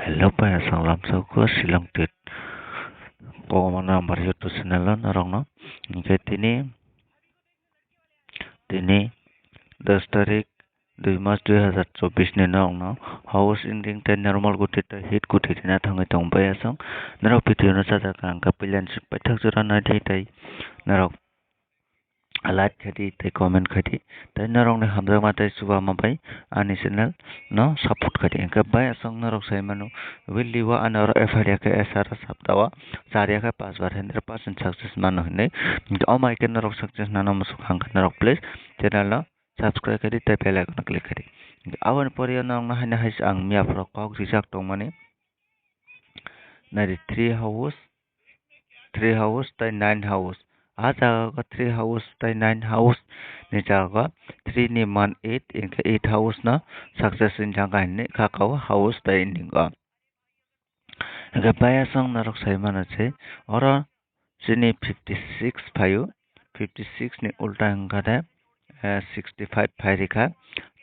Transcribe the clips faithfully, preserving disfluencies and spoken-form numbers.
Hello, paya songlam soko Shillong tit. Kokomana ambar YouTube channel o norokno. Hinkhe tini, tini dos tarik dui mas dui hazar chobbish ni norokno house ending tei normal guti tei hit guti rina thangwi tongo paya song. Norok video no sajak ang khe puilan sik paithak jora naidi tei norok like khaidi tei comment khaidi tei norokni hamjakma tei chubama bai ani channel no support khaidi. Hinkhe bai aswk norok sai mano, wili o ani oro F R ya khe S R o sapta o char ya khe pas bar hundred percent success mano hinwi. Hinkhe omo hai khe norok success nana muchung kha hinkhe norok please channel no subscribe khaidi tei bell icon no click khaidi. Hinkhe aboni pore o norokno haino hai ang miya phuru kok rijak tongmani. Naidi three house, three house tei nine house. A jaga o three house tei nine house ni jaga o three ni man eight, hinkhe eight house no success wngya kha hinwi kha o house tei ending o. Hinkhe bai aswk norok sai mano je oro chini fifty six phaio, fifty six ni ulta hinkhe de, eh, sixty five phai rikha.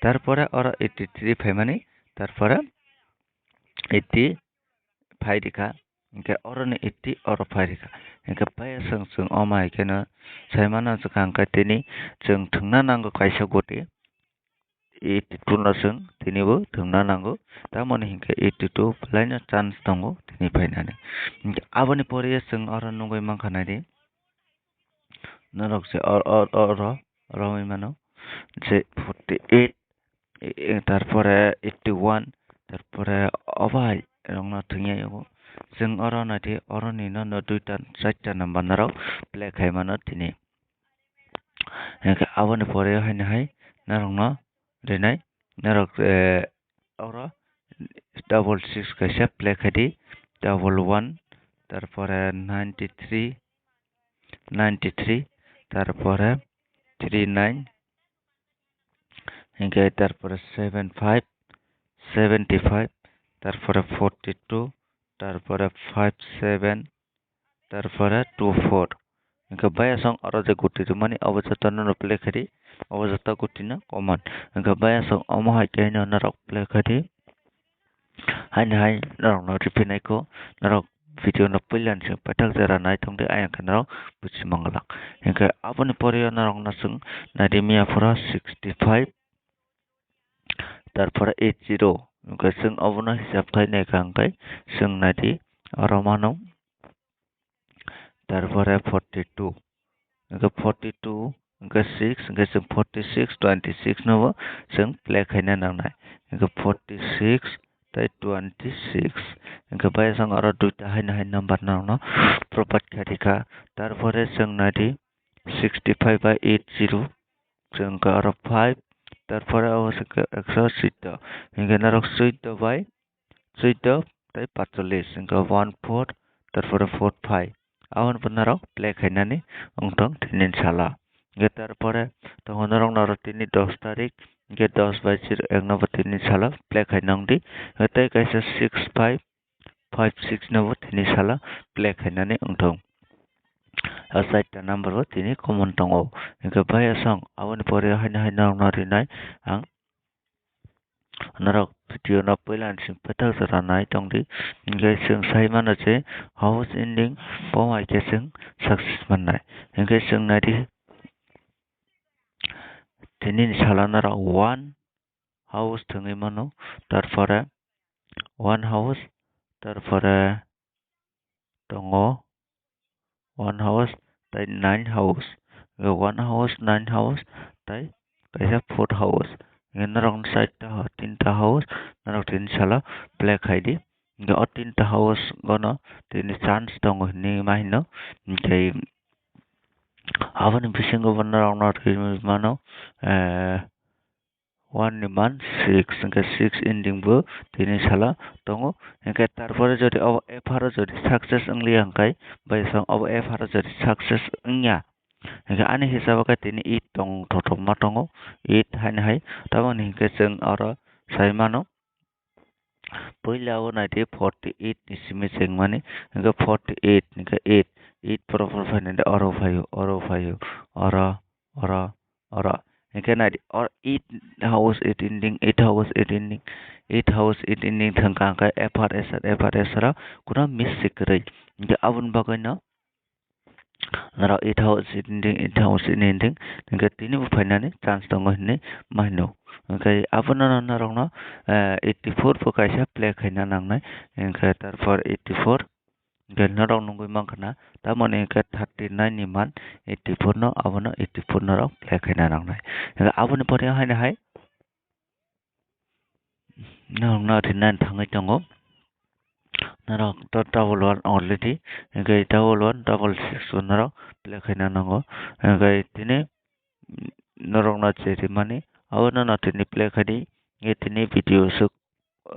Tarpore oro eighty three phaimani, tarpore eighty phai rikha, hinkhe oro ni eighty oro phai rikha. Hinkhe paya chwng, chwng omo hai kheno sai mano, swkang khe tini chwng thwngna nango kaisa guti, eighty two no chwng tini bo thwngna nango, tamoni hinkhe eighty two belai no chance tongo tini phainani. Hinkhe aboni pore chwng oro nugwi mankha naidi. Norok se or, or, or, oro, oro wngwi mano. Je forty eight, e, e, tarpore eighty one, tarpore obo hai rokno thwngya yago. Chwng oro naidi, oro ni no, no duita, chaita number norok play khai mano tini. Hinkhe aboni pore haino hai norokno rinai, norok, eh, oro double six kaisa play khaidi, double one, tarpore ninety three, ninety three, tarpore three nine, hinkhe tarpore seven five, seventy five, tarpore forty two, tarpore five seven, tarpore two four. Hinkhe bai aswk oro je guti rwmani obo jotono no play khaidi, obo joto guti no common. Hinkhe bai aswk omo hai khe no norok play khaidi. Haino hai norokno riphinai kho, norok video no puila ni simi paithak jora nai tongdi, ayang khe norok buchi manglak. Hinkhe aboni pore o norokno chwng naidi miya phuru sixty five, tarpore eight zero, hinkhe chwng obono hisab khai naikha, hinkhe chwng naidi oro mano. Tarpore forty two, hinkhe forty two, hinkhe six, hinkhe chwng forty six, twenty six no bo chwng play khaina nangnai. Hinkhe forty six tei twenty six, hinkhe bai chwng oro duita haino hai number norokno provide khairikha. Tarpore chwng naidi sixty five bai eight zero, chwng khe oro five, tarpore obo chwng khe ekso chwddo, hinkhe norok chwddo bai chwddo tei patchollis, hinkhe one four, tarpore four five. Aboni bo norok play khainani wngthong tini salo. Hinkhe tarpore tongo norok norok tini dos tarik, hinkhe dos bai zero ek no bo tini salo play khaina wngdi. Hinkhe tei kaisa six five, five six no bo tini salo play khainani wngthong. O chaita number bo tini common tongo. Hinkhe bai aswk aboni pore haino hai norokno rinai ang. Norok video no puila ni simi paithak jora nai tongdi. Hinkhe chwng sai mano je house ending bo hai khe chwng success mannai. Hinkhe chwng naidi tini ni salo norok one house thwngwi mano, tarpore one house, tarpore tongo one house tei nine house. One house, nine house tei kaisa four house. Hinkhe norok ni side o tinta house norok tini salo play khaidi. Hinkhe o tinta house bono tini chance tongo hinwi ma hino. Hinkhe aboni bisingo bo norokno twi mano, eh, one ni man six, hinkhe six ending bo tini salo tongo. Hinkhe tarpore jodi obo F R o jodi success wngliya hinkhe, bai song obo F R o jodi success wngya hinkhe, ani hisabo khe tini eight tong thothokma tongo, eight haino hai. Tamoni hinkhe chwng oro sai mano, puila o naidi forty eight ni simi chengmani, hinkhe forty eight, hinkhe eight, eight proper phainani oro phaio, oro phaio, oro, oro, oro. Hingke nai di, or eight house eight ending, eight house eight ending, eight house eight ending thangka hingke F R S R, F R S R o kuno miss se kwrwi. Hingke aboni bagwi no norok eight house eight ending, eight house eight ending, hingke tini bo phainani chance tongo hinwi mahino. Hingke abono no norokno, eh, eighty four bo kaisa play khaina nangnai, hingke tarpor eighty four, hingke norok nugwi mankha na, tamoni hingke thirty nine ni man eighty four no, abono eighty four norok play khaina nangnai. Hingke aboni pore haino hai norokno rinani thangwi tongo. Norok to double one already, hingke double one, double six bo norok play khaina nango. Hingke tini norokno je rimani, abono no tini play khaidi, hingke tini video swk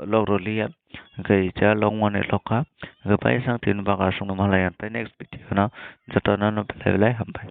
log rwliya, hingke ja logmani logkha, hingke baisang tini bagra songno malaya, tei next video no jotono no belai belai hambai.